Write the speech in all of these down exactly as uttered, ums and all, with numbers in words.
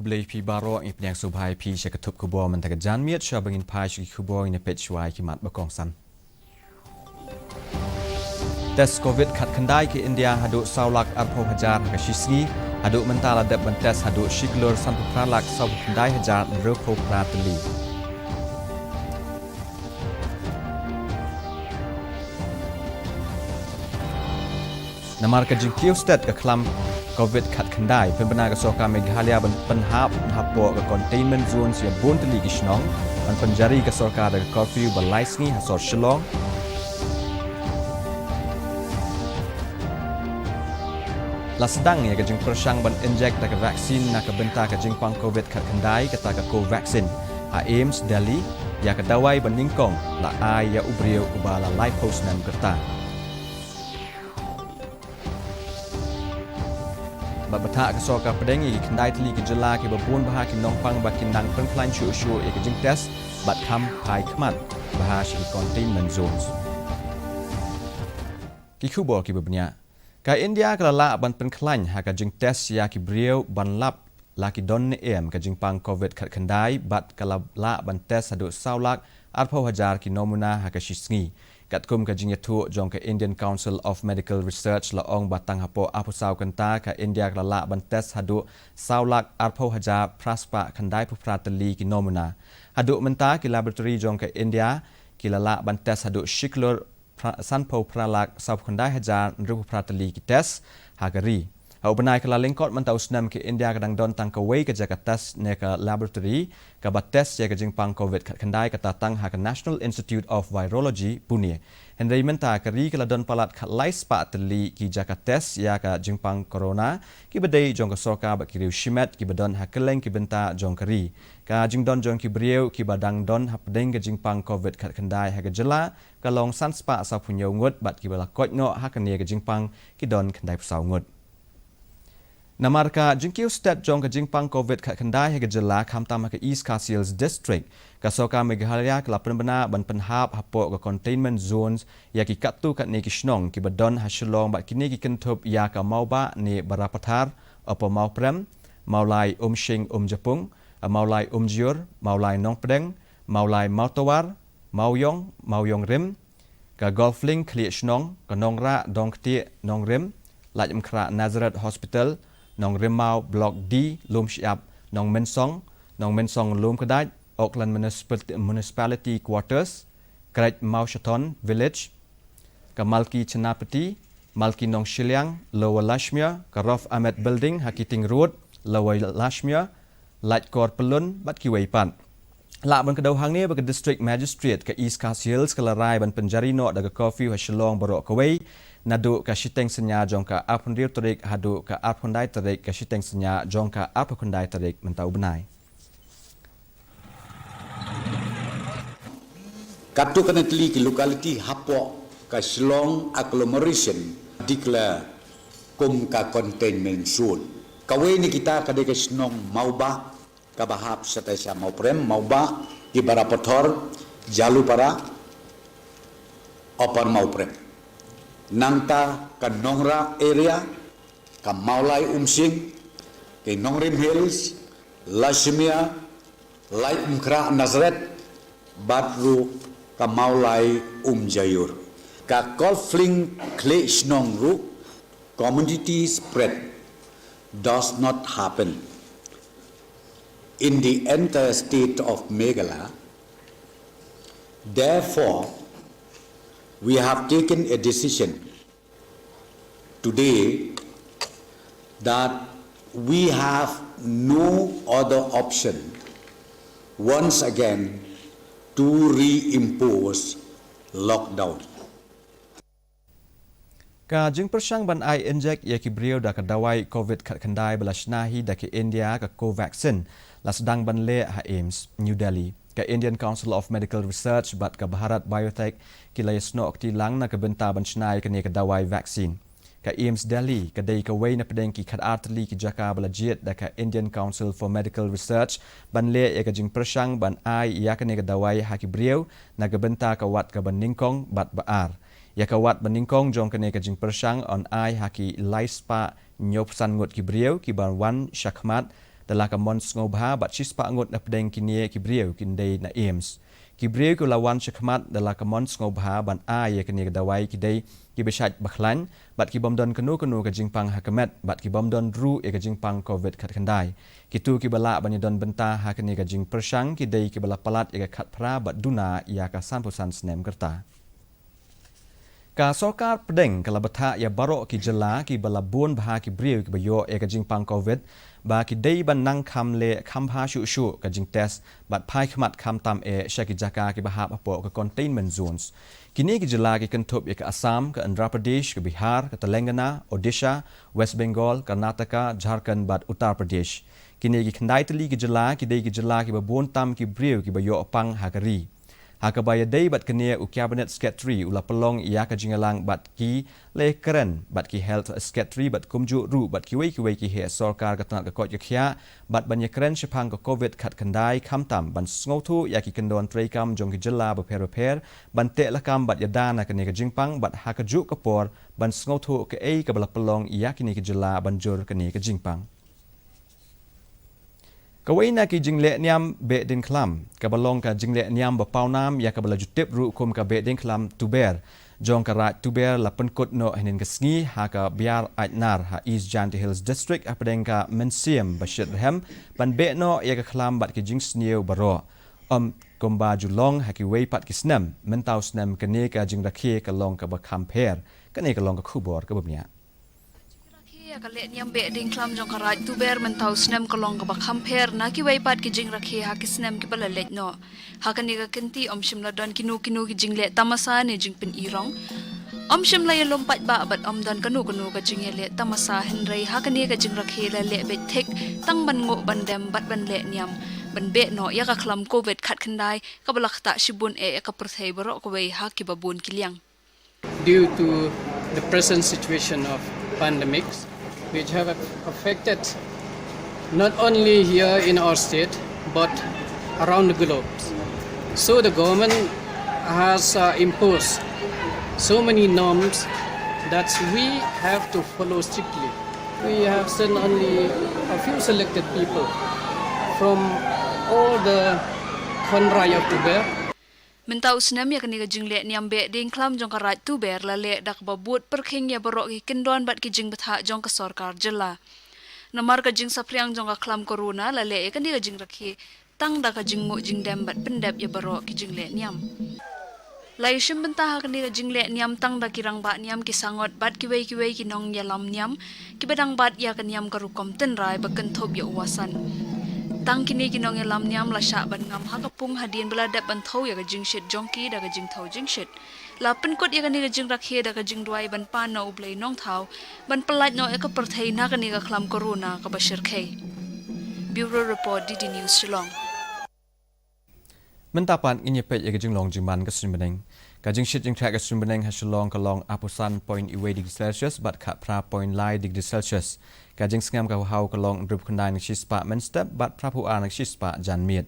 Khublei phi baroh, ngi pdiang sngewbha ïa phi sha ka thup khubor mynta ka janmiet. Sha ba ngin phai sha ki khubor, ngin ïa peit shuwa ïa ki mat ba kongsan. Test Covid khatkhyndai ka India haduh saw lak arphew hajar ha ka shi sngi. Haduh mynta la dep ban test haduh shi klur sanphew phra lak sawphew khyndai hajar hynriewphew phra tylli. Namar ka jingkiew stet ka khlam Covid khatkhyndai, pynbna ka sorkar Meghalaya ban pynhap hapoh ka containment zones ïa bun tylli ki shnong, ban pynjari ka sorkar da ka curfew ba lai sngi ha sor Shillong. La sdang ïa ka jingpyrshang ban injek da ka vaccine na ka bynta ka jingpang Covid khatkhyndai, kata ka Covaxin, ha AIIMS Delhi, ïa ka dawai ba nyngkong la ai ïa u briew uba la laiphew snem ka rta. Bad bthah ka sorkar pdeng ïa ki khyndai tylli ki jylla kiba bun bha ki nongpang ba kin nang pynkhlaiñ shuh shuh ïa ka jingtest bad kham phai khmat bha sha ki containment zones. Ki khubor kiba bniah. Ka India ka la lah ban pynkhlaiñ ha ka jingtest ïa ki briew ban lap la ki don ne em ka jingpang Covid khatkhyndai, bad ka la lah ban test haduh saw lak arphew hajar ki nomuna ha ka shi sngi. Katkum ka jingïathuh jong ka Indian Council of Medical Research, la ong ba tang hapoh arphew saw kynta ka India ka la lah ban test haduh saw lak arphew hajar phra spah khyndaiphew phra tylli ki nomuna. Haduh mynta ki laboratory jong ka India ki la lah ban test haduh shi klur phra-, sanphew phra lak sawphew khyndai hajar hynriewphew phra tylli ki test ha ka ri. Ha u bnai ka la lyngkot mynta u snem, ka India ka dang don tang kawei ka jaka test ne ka laboratory kaba test ïa ka jingpang Covid khatkhyndai, kata tang ha ka National Institute of Virology, Pune. Hynrei mynta ka ri ka la don palat khatlai spah tylli ki jaka test ïa ka jingpang corona, kiba dei jong ka sorkar bad ki riew shimet, kiba don ha kylleng ki bynta jong ka ri. Ka jingdon jong ki briew kiba dang don hapdeng ka jingpang Covid khatkhyndai ha ka jylla ka long san spah sawphew hynñiew ngut, bad kiba la koit noh ha kane ka jingpang ki don khyndaiphew saw ngut. Namar ka jingkiew stet jong ka jingpang Covid khatkhyndai ha ka jylla, khamtam ha ka East Khasi Hills District, ka sorkar Meghalaya ka la pynbna ban pynhap hapoh ka containment zones ïa ki katto katne ki shnong kiba don ha Shillong bad kine ki kynthup ïa ka Mawbah ne Barapathar, Upper Mawprem, Mawlai Umshing Umjapung, Mawlai Umjaiur, Mawlai Nongpdeng, Mawlai Mawtawar, Mawiong, Mawiong Rim, ka Golflink Khlieh Shnong, ka Nongrah Dongktieh Nongrim, Laitumkhrah Nazareth Hospital, Nongrimmaw Block D, Lumshyiap Nongmynsong, Nongmynsong Lumkdait, Auckland Municipal-, Municipality Quarters, Kreit Mawshathon Village, ka Malki Chenapati, Malki Nongshiliang, Lower Lashmere, ka Roff Ahmed Building ha Keating Road, Lower Lashmere, Laitkor Pyllun bad kiwei pat. Lah ban kdew hangne ba ka District Magistrate ka East Khasi Hills ka la rai ban pynjari noh da ka curfew ha Shillong baroh kawei, naduh ka shiteng synñia jong ka arphew hynriew tarik haduh ka arphew khyndai tarik ka shiteng synñia jong ka arphew khyndai tarik mynta u bnai. Katto katne tylli ki locality hapoh ka Shillong agglomeration declare kum ka containment zone. Kawei na kita ka dei ka shnong Mawbah, kaba hap shatai sha Mawprem, Mawbah, ki Barapathor, Jalupara, Upper Mawprem. Nangta ka Nongrah area, ka Mawlai Umshing, ki Nongrim Hills, Lashmere, Laitumkhrah Nazareth, bad ruh ka Mawlai Umjaiur. Ka Golflink Khlieh Shnong ruh, community spread does not happen in the entire state of Meghalaya. Therefore, we have taken a decision today that we have no other option once again to reimpose lockdown. Ka jingpyrshang ban ai injek ïa ki briew da ka dawai Covid khatkhyndai ba la shna hi da ka India, ka Covaxin, la sdang ban leh ha AIIMS, New Delhi. Ka Indian Council of Medical Research bad ka Bharat Biotech ki la ïasnoh kti lang na ka bynta ban shna ïa kane ka dawai vaccine. Ka AIIMS Delhi ka dei kawei na pdeng ki khatar tylli ki jaka ba la jied da ka Indian Council for Medical Research ban leh ïa ka jingpyrshang ban ai ïa kane ka dawai ha ki briew na ka bynta ka wat kaba nyngkong bad ba ar. Ïa ka wat ba nyngkong jong kane ka jingpyrshang yn ai ha ki lai spah hynñiewphew san ngut ki briew kiba wan shakhmat da la ka mon sngewbha bad shispah ngut na pdeng kine ki briew kin dei na AIIMS. Ki briew ki la wan shakhmat da la ka mon sngewbha ban ai ïa kane ka dawai ki dei kiba shait ba khlaiñ bad ki bym don kano kano ka jingpang ha ka met bad ki bym don ruh ïa ka jingpang COVID khatkhyndai. Kito kiba lah ban ïadon bynta ha kane ka jingpyrshang ki dei kiba la palat ïa ka khatphra bad duna ïa ka sanphew san snem ka rta. Ka sorkar pdeng ka la bthah ïa baroh ki jylla kiba la bun bha ki briew kiba ïoh ïa ka jingpang COVID ba ki dei ban nang kham leh kham bha shuh shuh ka jingtest bad phai khmat khamtam eh sha ki jaka kiba hap hapoh ka containment zones. Kine ki jylla ki kynthup ïa ka Assam, ka Andhra Pradesh, ka Bihar, ka Telangana, Odisha, West Bengal, Karnataka, Jharkhand bad Uttar Pradesh. Kine ki khyndai tylli ki jylla ki dei ki jylla kiba bun tam ki briew kiba ïoh pang ha ka ri. Ha kaba ïadei bad kane, u Cabinet Secretary u la pynlong ïa ka jingïalang bad ki lehkren bad ki Health Secretary bad kumjuh ruh bad kiwei kiwei ki heh sorkar ka tnat ka koit ka khiah bad ban ïakren shaphang ka COVID khatkhyndai khamtam ban sngewthuh ïa ki kyndon treikam jong ki jylla bapher bapher ban teh lakam bad ïada na kane ka jingpang bad ha kajuh ka por ban sngewthuh kaei kaba la pynlong ïa kine ki jylla ban jur kane ka jingpang. Kawei na ki jingleh niam Behdeiñkhlam kaba long ka jingleh niam ba pawnam ïa kaba la ju tip ruh kum ka Behdeiñkhlam Tuber jong ka Raid Tuber la pynkut noh hynnin ka sngi ha ka Biar Aitnar ha East Jaintia Hills District hapdeng ka mynsiem ba shit rhem ban beh noh ïa ka khlam bad ki jingsniew baroh. Ym kumba ju long ha kiwei pat ki snem, mynta u snem kane ka jingrakhe ka long kaba kham pher. Kane ka long ka khubor kaba bniah. Ka jingrakhe ïa ka leh niam Behdeiñkhlam jong ka Raid Tuber mynta u snem ka long kaba kham pher na kiwei pat ki jingrakhe ha ki snem kiba la leit noh. Ha kane ka kynti ym shym la don kino kino ki jingleh tamasa ne jingpyni rong. Ym shym la ïalum paidbah bad ym don kano kano ka jingïaleh tamasa, hynrei ha kane ka jingrakhe la leh beit thik tang ban nguh ban dem bad ban leh niam ban beh noh ïa ka khlam COVID khatkhyndai kaba la ktah shibun eh ïa ka pyrthei baroh kawei ha kiba bun ki liang. Due to the present situation of pandemics, which have affected not only here in our state, but around the globe. So the government has, uh, imposed so many norms that we have to follow strictly. We have sent only a few selected people from all the khyndai of Tuber. Mynta u snem ïa kane ka jingleh niam Behdeiñkhlam jong ka Raid Tuber la leh da kaba bud pyrkhing ïa baroh ki kyndon bad ki jingbthah jong ka sorkar jylla. Namar ka jingsaphriang jong ka khlam corona la leh ïa kane ka jingrakhe tang da ka jingnguh jingdem bad pyndep ïa baroh ki jingleh niam. La ïashim bynta ha kane ka jingleh niam tang da ki rangbah niam, ki sangot bad kiwei kiwei ki nongïalam niam kiba dang bat ïa ka niam ka rukom tynrai ba kynthup ïa u Wasan. Tang kine ki nongïalam niam la shah ban ngam ha ka pung hadien ba la dep ban thew ïa ka jingshit jong ki da ka jingthew jingshit. La pynkut ïa kane ka jingrakhe da ka jingduwai ban pan na U Blei Nongthaw ban pyllait noh ïa ka pyrthei na kane ka khlam corona kaba shyrkhei. Bureau Report, D D News, Shillong. Mynta pat ngin ïa peit ïa ka jinglong jingman ka suiñ bneng. Ka jingshit jingthreh ka suiñ bneng ha Shillong ka long arphew san point wei degree Celsius bad khatphra point lai degree Celsius. Ka jingsngem ka haw ka long hynriewphew khyndai na ka shispah mynstep bad phraphew ar na ka shispah janmiet.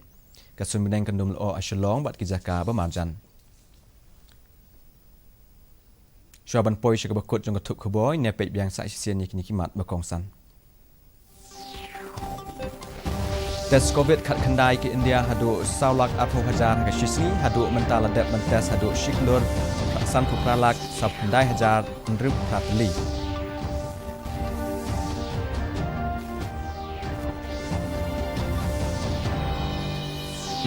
Ka suiñ bneng kan ym lyoh ha Shillong bad ki jaka ba marjan. Shuwa ban poi sha kaba kut jong ka thup khubor, ngin ïa peit biang sa shisien ïa kine ki mat ba kongsan. Test COVID khatkhyndai ka India haduh saw lak arphew hajar ha ka shisngi, haduh mynta la dep ban test haduh shi klur sanphew phra lak sawphew khyndai hajar hynriewphew phra tylli.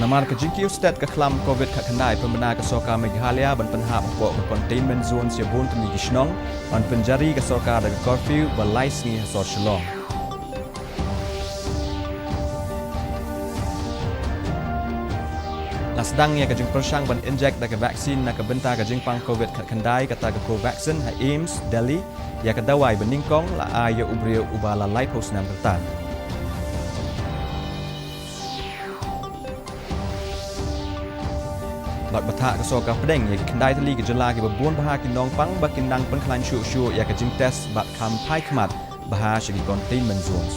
Namar ka jingkiew stet ka khlam COVID khatkhyndai, pynbna ka sorkar Meghalaya ban pynhap hapoh ka containment zone ïa bun tylli ki shnong, ban pynjari ka sorkar da ka curfew ba lai sngi ha sor Shillong. La sdang ïa ka jingpyrshang ban injek da ka vaccine na ka bynta ka jingpang COVID khatkhyndai kata ka Covaxin ha AIIMS Delhi, ïa ka dawai ba nyngkong la ai ïa u briew uba la laiphew snem rta. Bad bthah ka sorkar pdeng ïa ki khyndai tylli ki jylla kiba bun bha ki nongpang ba kin nang pynkhlaiñ shuh shuh ïa ka jingtest bad kham phai khmat bha sha ki containment zones.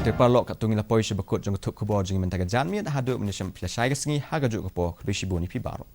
Te paralok, katto ngi la poi sha ba kut jong ka thup khubor jong ngi mynta ka janmiet, haduh mynta shem phi la shai ka sngi ha kajuh ka por, khublei shibun ïa phi baroh.